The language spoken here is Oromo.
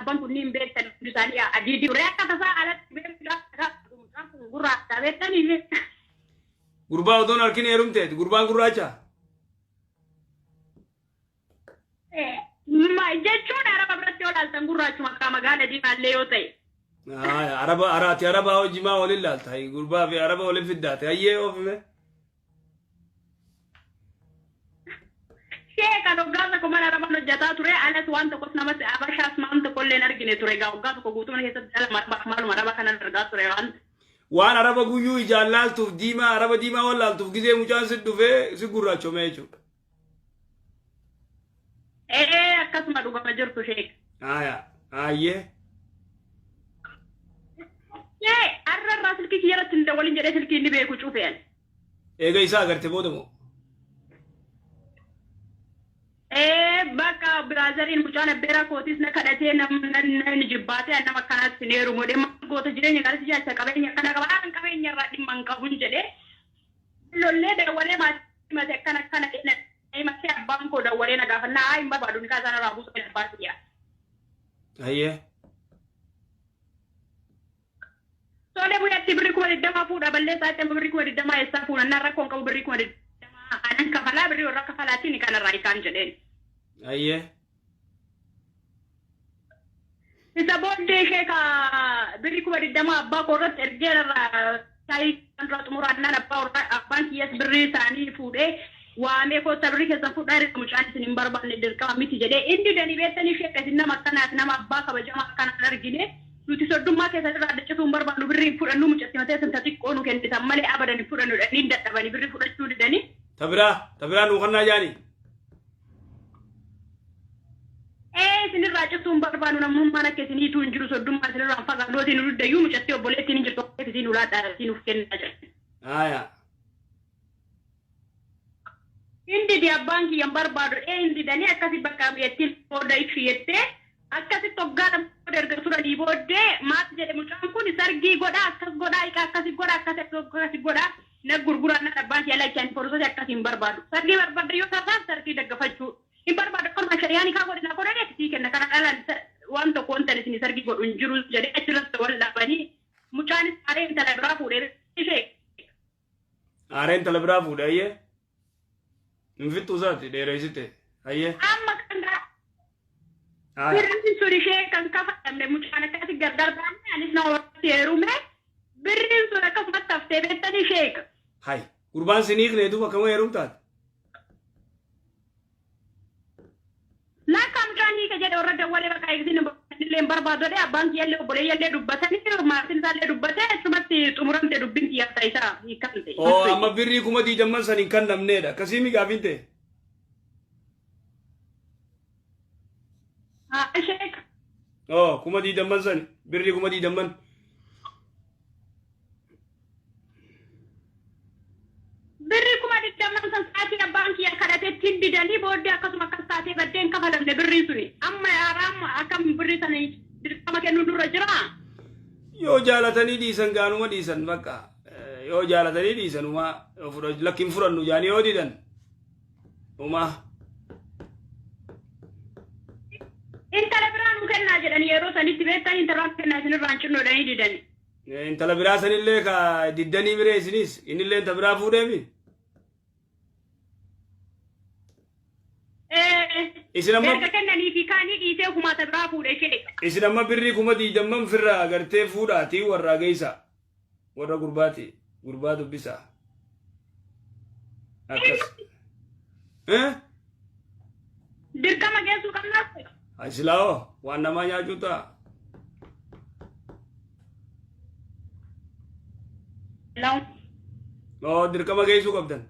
Saabban kunniin beektan hundi isaanii adiidii ture. Akka tasaa alatti beekuudhaaf mucaan kun gurraacha beektanii. Gurbaa otoon harkin heerumteeti. Gurbaan gurraacha. Jechuun araba biratti yoo laaltan gurraachuma akka magaala diimaallee yoo ta'e. Araba araati arabaa hojii maa waliin laalta? Gurbaa fi araba waliin fiddaate. Hayyee oofime. Shee kan waggaa tokko mana arabaan hojjetaa ture alas waan tokkos namas abashaas maam tokko illee hin argine ture egaa waggaa tokko guutuu mana keessatti dhala arabaaf maaluma araba kanan argaa ture waan. Waan araba guyyuu ijaan laaltuuf diimaa araba diimaa waan laaltuuf gizee mucaan si dhufee si gurraachomee jechuudha. Ee akkasuma dhugama jirtu sheek. Aya ayyee. Shee har'a irraa silkii kiyya irratti hin dawwalin jedhee silkii inni beeku cufe ani. Eega isaa agarte booda moo? Ee bakka biraazariin mucaan abbeeraa kootis na kadhatee nam jibbaatee an nama akkanaatti hin heerumu jedhee maal goota jireenya gaarii si jaalcha qabeenya akkana qaba an qabeenya irraa dhimma hin qabun jedhee lollee dawwalee maatii himate akkana akkana jedhee na himatee abbaan koo dawwalee na gaafannaa haa hin barbaadu nikaa isaan irraa buusu abbaa kiyya. Ayyee. Tole guyyaatti birrii 20,000 fuudha balleessaa jettee birrii 20,000 eessaa fuuna naan rakkoon qabu birrii 20,000 anan kafalaa birrii warra kafalaatiin kanarraa hikaan jedheen. Ayyee. Isa booddee ishee ka birrii 20,000 abbaa koo irratti ergee irraa shaayii kan irraa xumuraannaan abbaa warraa abbaan kiyyas birrii isaanii fuudhee waamee koottaa birrii keessan fudhaa erga mucaan isin hin barbaanne dirqama miti jedhee inni didanii beektanii ishee akka isin nama akkanaati nama abbaa kabajamaa akkanaan argine nuti soddummaa keessan irraa adda cituu hin barbaannu birrii hin fudhannu mucatti matee san ta xiqqoo nu kennitan malee abadan hin fudhannu jedhanii hin dadhabanii birrii fudhachuu didanii. Ta biraa ta biraa nuu kannaa jaanii. Ee isinirraa cituu hin barbaannu namummaan akka isin hiituu hin jiru soddummaa isinirraa hin fagaannu isin nu diddayyuu mucattii obboleettiin hin jirtu isin ulaadhaa isin nuuf kennaa jedhan. Aya. Hin dide abbaan kiyya hin barbaadu ee hin didanii akkasi bakka jettiin booda ishi jettee akkasitti waggaa lama booda erga turanii booddee maal jedhe mucaan kun sargii godhaa akkas godhaa hiqa akkasi godhaa akkasi akkasi godhaa na gurguraa naan abbaan kiyya lakki ani porosasi akkasi hin barbaadu sargii barbaadda yoo taatan sargii daggafachuu hin barbaadu akkanuma shari'aan hikaa godhe naa godhanii akkasii kenna kana dhalaan waan tokko wanta isin sargii godhu hin jiru jedhee achirratti wal dhabanii mucaanis aaree intala biraa fuudhee ishee. Aaree intala biraa fuudhe hayyee. Hin fixxuu isaati dheereessite hayyee. Amma kan Haaya. birriin sun ishee kan kafalamne mucaan akkasi gargar baane anis nama walitti heerume birriin sun akkasumatti haftee beektanii sheeka. Hay gurbaan sin hiikne duuba akkama heerumtaati. Lakka mucaan hiika jedhe warra dawwalee bakka eegsiin illee hin barbaadu jedhee abbaan kiyyallee obboleeyyallee dubbatanii maatiin isaallee dubbatee achumatti xumuramte dubbiin kiyyaaf ta'isaa hiikamte. Oo amma birrii 20,000 san hin kannamneedha. Akkasii mi gaafiin ta'e? Haa sheek. Oo 20,000 san birrii 20,000. Birrii 20,000 san sa'aatii abbaan kiyya kadhatetti hin didanii booddee akkasuma akkas taatee baddee hin kafalamne birriin suni. Amma haraam akkam birrii sana dirqama kennuun nurra jiraa? Yoo jaalatanii dhiisan gaanuma dhiisan bakka yoo jaalatanii dhiisan umaa yoo lakki hin fudhannu jaanii yoo didan umaa. Intala biraa nu kennaa jedhanii yeroo sanitti beektan intala nu kennaa isinirraa hin cinnu jedhanii didani. Intala biraa sanillee ka diddanii miree isinis innillee inta biraa fuudheemi. Isin amma Erga kennanii fi kaanii dhiisee ofumaa ta biraa fuudhe ishee. Isin amma birrii 20,000 firraa gartee fuudhaatii warraa geessaa. Warra gurbaati gurbaa dubbisaa. Akkas. Eh? Dirqama geessuu qabnaa. Silaa waan namaa nyaachuu ta'a. Law. Oo dirqama geessuu qabdan.